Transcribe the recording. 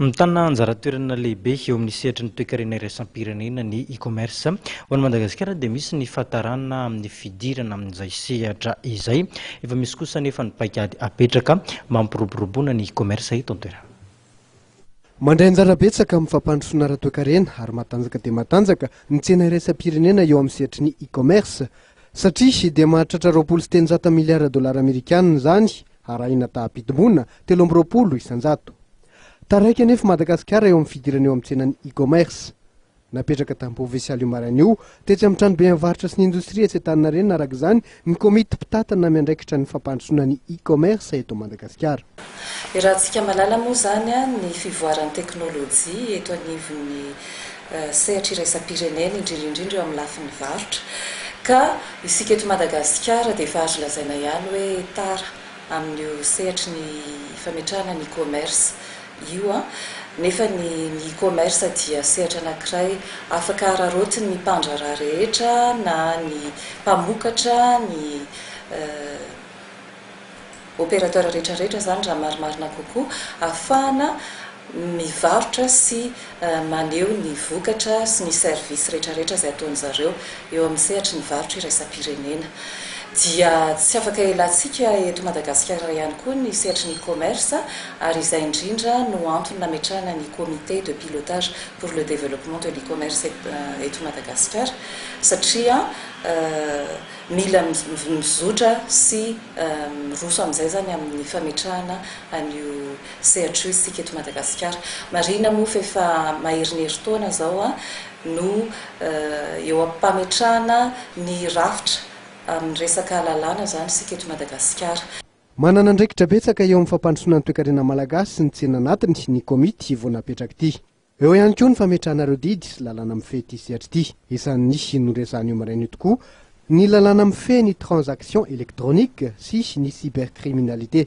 Mitana anjara toerana lehibe eo amin'ny sehatry ny toekarena iraisam-pirenena ny e-commerce. Ho an'i Madagasikara dia misy ny fahatarana amin'ny fidirana amin'izay sehatra izay. Efa misy kosa anefa ny paikady apetraka mampiroboroboana ny e-commerce eto an-toerana. Mandray anjara betsaka amin'ny fampandrosoana ara-toekarena ary matanjaka dia matanjaka ny tsena iraisam-pirenena eo amin'ny sehatry ny e-commerce satria dia mahatratra 320 miliara dolara amerikanina izany, arahina taham-pitomboana 23%. Taraiky anefa Madagasikara eo amin'ny fidirana eo amin'ny tsenan'ny e-commerce. Napetraka tamin'ny ofisialy io maraina io, tetsy amin'ny tranoben'ny varotra sy ny indostria etsy Antaninarenina araka izany ny komity mpitantana miandraikitra ny fampandrosoana ny e-commerce eto Madagasikara. Iarahantsika mahalala moa izany ny fivoaran'ny teknolojia eto anivon'ny sehatra iraisam-pirenena, indrindra indrindra eo amin'ny lafiny varotra. Ka isika eto Madagasikara dia efa azo lazaina ihany hoe tara amin'io sehatry ny fametrahana ny e-commerce io, nefa ny ny e-commerce dia sehatra anankiray afaka araraotin'ny mpandraharaha rehetra na ny mpamokatra, ny opérateur rehetra rehetra izany raha marimarina kokoa, ahafahana mivarotra sy maneho ny vokatra sy ny service rehetra rehetra izay ataon'izareo eo amin'ny sehatry ny varotra iraisam-pirenena. Dia tsy afaka elantsika eto Madagasikara ihany koa ny sehatry ny e-commerce ary izay indrindra no antony nametrahana ny comité de pilotage pour le développement de l'e-commerce eto Madagasikara satria mila mizotra sy miroso amin'izay izany amin'ny fametrahana an'io sehatra io isika eto Madagasikara. Marihina moa fa efa maherin'ny herintaona izao no eo am-pametrahana ny rafitra amin'ny resaka lalàna izany isika eto Madagasikara. Manana andraikitra betsaka eo amin'ny fampandrosoana ny toekarena malagasy sy ny tsena anatiny ny komity vao napetraka ity. Eo ihany koa ny fametrahana ireo didy sy lalàna mifehy ity sehatra ity. Isan'ny noresahan'io maraina io tokoa ny lalàna mifehy ny transaction électronique sy ny cybercriminalité.